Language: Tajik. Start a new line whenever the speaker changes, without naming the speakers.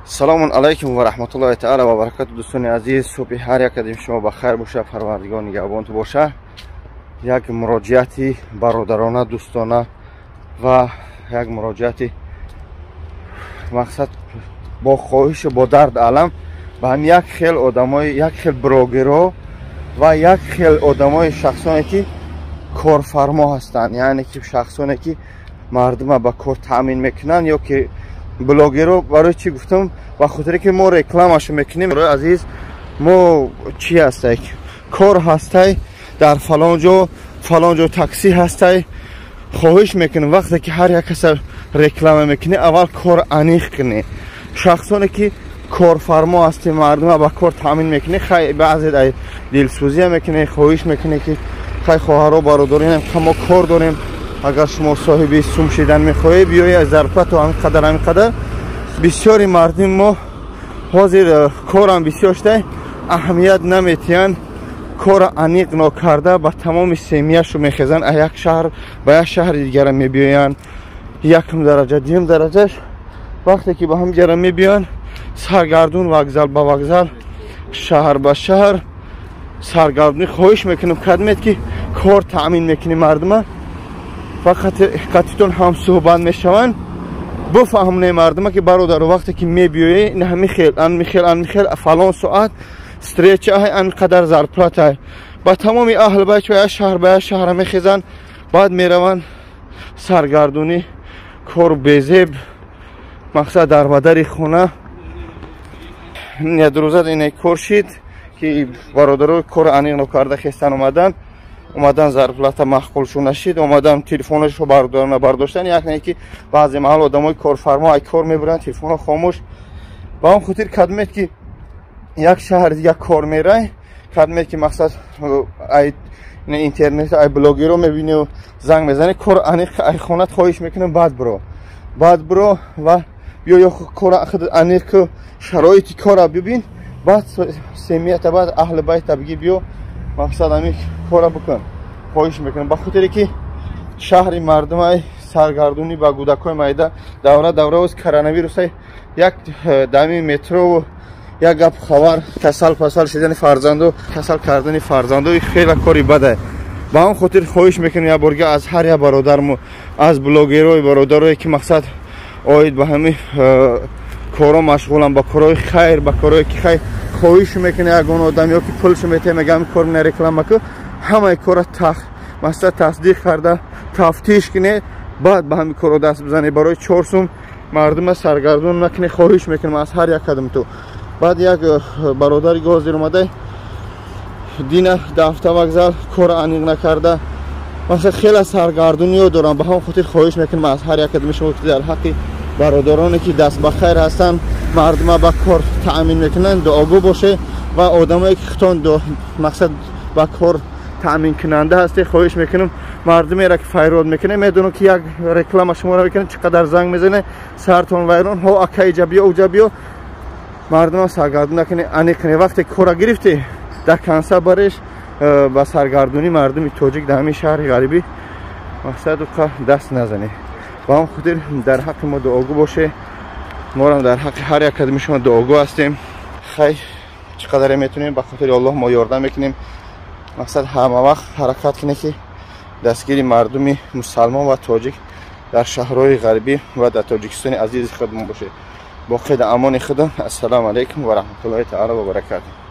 Салому алайкум ва раҳматуллоҳи таала ва баракату. Дӯстони азиз, субҳи ҳар як аз шумо ба хайр боша, Парвардигор нигаҳбонту боша. Як муроҷиати бародарона, дӯстона ва як муроҷиати мақсад бо хоҳишу бо дард алам ба ҳам як хел одамои, як хел блогерҳо ва як хел одамои шахсоне ки корфармо ҳастанд, яъне ки шахсоне ки мардума ба кор таъмин мекунанд ё ки блогерро. Барои чӣ гуфтам? Ба хотире ки мо рекламашо мекунем. Барои азиз, мо чӣ ҳастай, кор ҳастай дар фалон ҷо, фалон ҷо такси ҳастай. Хоҳиш мекунем, вақте ки ҳар як каса реклама мекунӣ, аввал кор аниқ кунӣ. Шахсоне ки корфармо ҳастӣ, мардума ба кор таъмин мекунӣ, хай, баъзе дилсӯзия мекунӣ, хоҳиш мекунӣ ки хай, хоҳаро, бародаринам, мо кор дорем, агар шумо соҳиби сум шидан мехоҳед, биёед, зарплату ҳамин қадар, ҳамин қадар. Бисёри мардуми мо ҳозир корам бисёр шуда, аҳамият наметиҳанд, кора аниқ нокарда ба тамоми семьяшу мехезанд, аз як шаҳр ба як шаҳри дигара мебиёянд. Якум дараҷа, дуюм дараҷаш, вақте ки ба ҳам ҷара мебиёянд, саргардун, вокзал ба вокзал, шаҳр ба шаҳр саргардунӣ. Хоҳиш мекунам, кадмед ки кор таъмин мекунӣ мардума, фақат қатитон ҳам суҳбат мешаванд, бифаҳмне мардума ки бародару, вақте ки мебиёӣ, ин ҳами хел, ан хел, ан хел, фалон соат встреча, ан қадар зарплата. Ба тамоми аҳл байт як шаҳр ба як шаҳра мехезанд, баъд мераванд саргардунӣ, кор безеб, мақсад дар бадари хона. Ядрӯза ине кор шид ки бародаро кор аниқ нокарда хестан омадан, омадан, зарплата маъқулшу нашид, омадан, телефонашо бардорна бардоштан. Як не ки баъзе маҳал одамои корфармо ай кор мебуранд, телефонҳо хомӯш. Ба он хотир, кадмед ки як шаҳр дигар кор мерай, кадмед ки мақсад ай интернет, ай блогеро мебинӣ, занг мезанӣ, кор аниқ ай хонат, хоҳиш мекунам, баъд биро, баъд биро ва биё ё кора аниқ, шароити кора бибин, баъд семьята, баъд аҳли байта биги, биё, мақсад ҳамин кора бикун. Хоҳиш мекунам, ба хотире ки шаҳри мардумай саргардунӣ, ба кӯдакҳои майда давра давра оз коронавирусай, як дами метрову як гап хабар, касал пасал шидани фарзанду, касал кардани фарзанду хеле кори бадай. Ба он хотир хоҳиш мекунем як борга аз ҳар як бародармо, аз блогерҳои бародарое ки мақсад оид ба ҳамин корҳо машғуланд, ба корҳои хайр, ба корҳое ки хайр, хоҳиш мекунӣ, ягон одам ё ки пулшо метаҳ, мегам кор мена реклама ку, ҳамаи кора масалан тасдиқ карда тафтиш кунед, баъд ба ҳамин корро даст бизанед. Барои 4 сум мардума саргардон накунед, хоҳиш мекунам аз ҳар як кадамту. Баъд як бародари гозир омада дина дафта вокзал, кора аниқ накарда, масалан хеле саргардониё дорам. Ба ҳамон хотир хоҳиш мекунам аз ҳар як кадами шумо ки дар ҳаққи бародароне ки даст ба хайр ҳастанд, мардума ба кор таъмин мекунанд, дуогӯ боше ва одамое ки худтон мақсад ба кор таъминкунанда ҳастед, хоҳиш мекунам, мардумеро ки файрод мекунед, медонам ки як реклама шуморо мекунад, чӣ қадар занг мезанед, сартон вайрон, ҳо, ака, иҷа биё, уҷа биё. Мардумам саргардон накунед, аниқ кунед. Вақте кора гирифтӣ, дар канса бареш ба саргардонии мардуми тоҷик дар ҳамин шаҳри ғарибӣ мақсаду даст назанед. Ба он хотир дар ҳаққи мо дуогӯ боше, морам дар ҳаққи ҳар як кадами шумо дуогӯ ҳастем. Хай, чӣ қадаре метавонем, ба хотири Аллоҳ мо ёрдам мекунем. Мақсад ҳама вақт ҳаракат кунед ки дастгири мардуми мусалмон ва тоҷик дар шаҳрҳои ғарибӣ ва дар Тоҷикистони азизи худмон бошед. Боқӣ дар амони худо. Ассалому алайкум ва раҳматуллоҳи таала ва баракату.